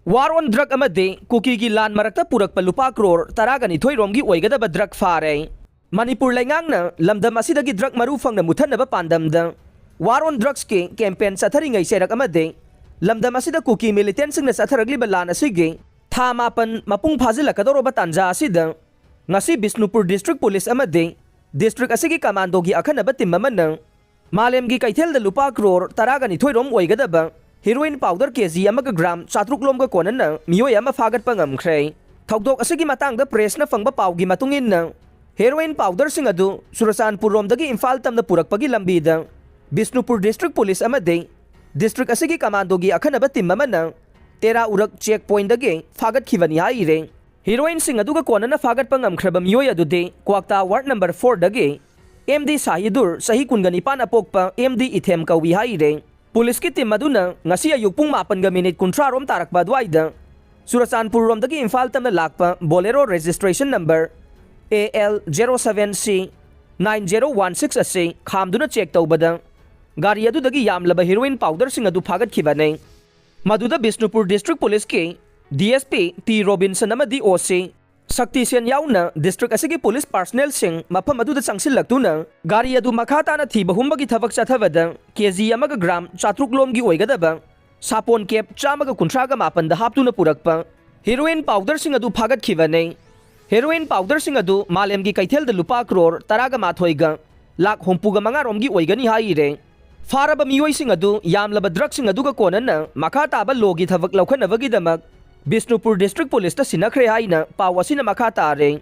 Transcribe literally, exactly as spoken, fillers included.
War on drug ꯑꯃꯗꯤ ꯀꯨꯀꯤꯒꯤ ꯂꯥꯟ ꯃꯔꯛꯇ ꯄꯨꯔꯛꯄ ꯂꯨꯄꯥ ꯀ꯭ꯔꯣꯔ ꯇꯔꯥꯒ ꯅꯤꯊꯣꯏ ꯔꯣꯝꯒꯤ ꯑꯣꯏꯒꯗꯕ ꯗ꯭ꯔꯒ ꯐꯥꯔꯦ꯫ ꯃꯅꯤꯄꯨꯔ ꯂꯩꯉꯥꯛꯅ ꯂꯝꯗꯝ ꯑꯁꯤꯗꯒꯤ ꯗ꯭ꯔꯒ ꯃꯔꯨ ꯐꯪꯅ ꯃꯨꯠꯊꯠꯅꯕ ꯄꯥꯟꯗꯝꯗ War on Drugsꯀꯤ ꯀꯦꯝꯄꯦꯟ ꯆꯠꯊꯔꯤꯉꯩ ꯆꯩꯔꯛ ꯑꯃꯗꯤ ꯂꯝꯗꯝ ꯑꯁꯤꯗ ꯀꯨꯀꯤ ꯃꯤꯂꯤꯇꯦꯟꯁꯤꯡꯅ ꯆꯠꯊꯔꯛꯂꯤꯕ ꯂꯥꯟ ꯑꯁꯤꯒꯤ ꯊꯥ ꯃꯥꯄꯟ ꯃꯄꯨꯡ ꯐꯥꯖꯤꯜꯂꯛꯀꯗꯧꯔꯕ ꯇꯥꯟꯖꯥ ꯑꯁꯤꯗ ꯉꯁꯤ ꯕꯤꯁꯅꯨꯄꯨꯔ ꯗꯤꯁꯇ꯭ꯔꯤꯛ ꯄꯨꯂꯤꯁ ꯑꯃꯗꯤ ꯗꯤꯁꯇ꯭ꯔꯤꯛ ꯑꯁꯤꯒꯤ ꯀꯃꯥꯟꯗꯣꯒꯤ ꯑꯈꯟꯅꯕ ꯇꯤꯝ ꯑꯃꯅ ꯃꯥꯂꯦꯝꯒꯤ ꯀꯩꯊꯦꯜꯗ ꯂꯨꯄꯥ ꯀ꯭ꯔꯣꯔ ꯇꯔꯥꯒ ꯅꯤꯊꯣꯏ ꯔꯣꯝ ꯑꯣꯏꯒꯗꯕ ꯍꯤꯔꯣꯏꯟ ꯄꯥꯎꯗꯔ ꯀꯦ ꯖꯤ ꯑꯃꯒ ꯒ꯭ꯔꯥꯝ ꯆꯥꯇ꯭ꯔꯨꯛ ꯂꯣꯝꯒ ꯀꯣꯟꯅꯅ ꯃꯤꯑꯣꯏ ꯑꯃ ꯐꯥꯒꯠꯄ ꯉꯝꯈ꯭ꯔꯦ꯫ ꯊꯧꯗꯣꯛ ꯑꯁꯤꯒꯤ ꯃꯇꯥꯡꯗ ꯄ꯭ꯔꯦꯁꯅ ꯐꯪꯕ ꯄꯥꯎꯒꯤ ꯃꯇꯨꯡ ꯏꯟꯅ, ꯍꯦꯔꯣꯏꯟ ꯄꯥꯎꯗꯔꯁꯤꯡ ꯑꯗꯨ ꯆꯨꯔꯆꯥꯟꯄꯨꯔ ꯔꯣꯝꯗꯒꯤ ꯏꯝꯐꯥꯜ ꯇꯝꯅ ꯄꯨꯔꯛꯄꯒꯤ ꯂꯝꯕꯤꯗ ꯕꯤꯁꯅꯨꯄꯨꯔ ꯗꯤꯁꯇ꯭ꯔꯤꯛ ꯄꯨꯂꯤꯁ ꯑꯃꯗꯤ ꯗꯤꯁꯇ꯭ꯔꯤꯛ ꯑꯁꯤꯒꯤ ꯀꯃꯥꯟꯗꯣꯒꯤ ꯑꯈꯟꯅꯕ ꯇꯤꯝ ꯑꯃꯅ ꯇꯦꯔꯥ ꯎꯔꯛ ꯆꯦꯛ ꯄꯣꯏꯟꯗꯒꯤ ꯐꯥꯒꯠꯈꯤꯕꯅꯤ ꯍꯥꯏꯔꯦ꯫ ꯍꯤꯔꯣꯏꯟꯁꯤꯡ ꯑꯗꯨꯒ ꯀꯣꯟꯅꯅ ꯐꯥꯒꯠꯄ ꯉꯝꯈ꯭ꯔꯕ ꯃꯤꯑꯣꯏ ꯑꯗꯨꯗꯤ ꯀ꯭ꯋꯥꯛꯇꯥ ꯋꯥꯔꯗ ꯅꯝꯕꯔ ꯐꯣꯔꯗꯒꯤ ꯑꯦꯝ ꯗꯤ ꯁꯥꯍꯤꯗꯨꯔ, ꯆꯍꯤ ꯀꯨꯟꯒ ꯅꯤꯄꯥꯟ ꯑꯄꯣꯛꯄ ꯑꯦꯝ ꯗꯤ ꯏꯊꯦꯝ ꯀꯧꯏ ꯍꯥꯏꯔꯦ꯫ ꯄꯨꯂꯤꯁꯀꯤ ꯇꯤꯝ ꯑꯗꯨꯅ ꯉꯁꯤ ꯑꯌꯨꯛ ꯄꯨꯡ ꯃꯥꯄꯟꯒ ꯃꯤꯅꯤꯠ ꯀꯨꯟꯊ꯭ꯔꯥ ꯔꯣꯝ ꯇꯥꯔꯛꯄ ꯑꯗꯨꯋꯥꯏꯗ ꯆꯨꯔꯆꯥꯟꯄꯨꯔ ꯔꯣꯝꯗꯒꯤ ꯏꯝꯐꯥꯜ ꯇꯝꯅ ꯂꯥꯛꯄ ꯕꯣꯂꯦꯔꯣ registration number A L zero seven ꯁꯤ ꯅꯥꯏꯟ ꯖꯦꯔꯣ ꯋꯥꯟ ꯁꯤꯛꯁ ꯑꯁꯤ ꯈꯥꯝꯗꯨꯅ ꯆꯦꯛ ꯇꯧꯕꯗ ꯒꯥꯔꯤ ꯑꯗꯨꯗꯒꯤ ꯌꯥꯝꯂꯕ ꯍꯤꯔꯣꯏꯟ ꯄꯥꯎꯗꯔꯁꯤꯡ ꯑꯗꯨ ꯐꯥꯒꯠꯈꯤꯕꯅꯤ꯫ ꯃꯗꯨꯗ ꯕꯤꯁꯅꯨꯄꯨꯔ ꯗꯤꯁꯇ꯭ꯔꯤꯛ ꯄꯨꯂꯤꯁꯀꯤ D S P T Robinson ꯑꯃꯗꯤ ꯑꯣ ꯁꯤ ꯁꯛꯇꯤꯁꯦꯟ ꯌꯥꯎꯅ ꯗꯤꯁꯇ꯭ꯔꯤꯛ ꯑꯁꯤꯒꯤ ꯄꯨꯂꯤꯁ ꯄꯥꯔꯁꯅꯦꯜꯁꯤꯡ ꯃꯐꯝ ꯑꯗꯨꯗ ꯆꯪꯁꯤꯜꯂꯛꯇꯨꯅ ꯒꯥꯔꯤ ꯑꯗꯨ ꯃꯈꯥ ꯇꯥꯅ ꯊꯤꯕ ꯍꯨꯝꯕꯒꯤ ꯊꯕꯛ ꯆꯠꯊꯕꯗ ꯀꯦ ꯖꯤ ꯑꯃꯒ ꯒ꯭ꯔꯥꯝ ꯆꯥꯇ꯭ꯔꯨꯛ ꯂꯣꯝꯒꯤ ꯑꯣꯏꯒꯗꯕ ꯁꯥꯄꯣꯟ ꯀꯦꯞ ꯆꯥꯝꯃꯒ ꯀꯨꯟꯊ꯭ꯔꯥꯒ ꯃꯥꯄꯟꯗ ꯍꯥꯞꯇꯨꯅ ꯄꯨꯔꯛꯄ ꯍꯤꯔꯣꯏꯟ ꯄꯥꯎꯗꯔꯁꯤꯡ ꯑꯗꯨ ꯐꯥꯒꯠꯈꯤꯕꯅꯤ꯫ ꯍꯤꯔꯣꯏꯟ ꯄꯥꯎꯗꯔꯁꯤꯡ ꯑꯗꯨ ꯃꯥꯂꯦꯝꯒꯤ ꯀꯩꯊꯦꯜꯗ ꯂꯨꯄꯥ ꯀ꯭ꯔꯣꯔ ꯇꯔꯥꯒ ꯃꯥꯊꯣꯏꯒ ꯂꯥꯈ ꯍꯨꯝꯐꯨꯒ ꯃꯉꯥ ꯔꯣꯝꯒꯤ ꯑꯣꯏꯒꯅꯤ ꯍꯥꯏꯔꯦ꯫ ꯐꯥꯔꯕ ꯃꯤꯑꯣꯏꯁꯤꯡ ꯑꯗꯨ ꯌꯥꯝꯂꯕ ꯗ꯭ꯔꯒꯁꯤꯡ ꯑꯗꯨꯒ ꯀꯣꯟꯅꯅ ꯃꯈꯥ ꯇꯥꯕ ꯂꯣꯒꯤ ꯊꯕꯛ ꯂꯧꯈꯠꯅꯕꯒꯤꯗꯃꯛ ꯕꯤꯁꯅꯨꯄꯨꯔ ꯗꯤꯁꯇ꯭ꯔꯤꯛ ꯄꯨꯂꯤꯁꯇ ꯁꯤꯟꯅꯈ꯭ꯔꯦ ꯍꯥꯏꯅ ꯄꯥꯎ ꯑꯁꯤꯅ ꯃꯈꯥ ꯇꯥꯔꯦ꯫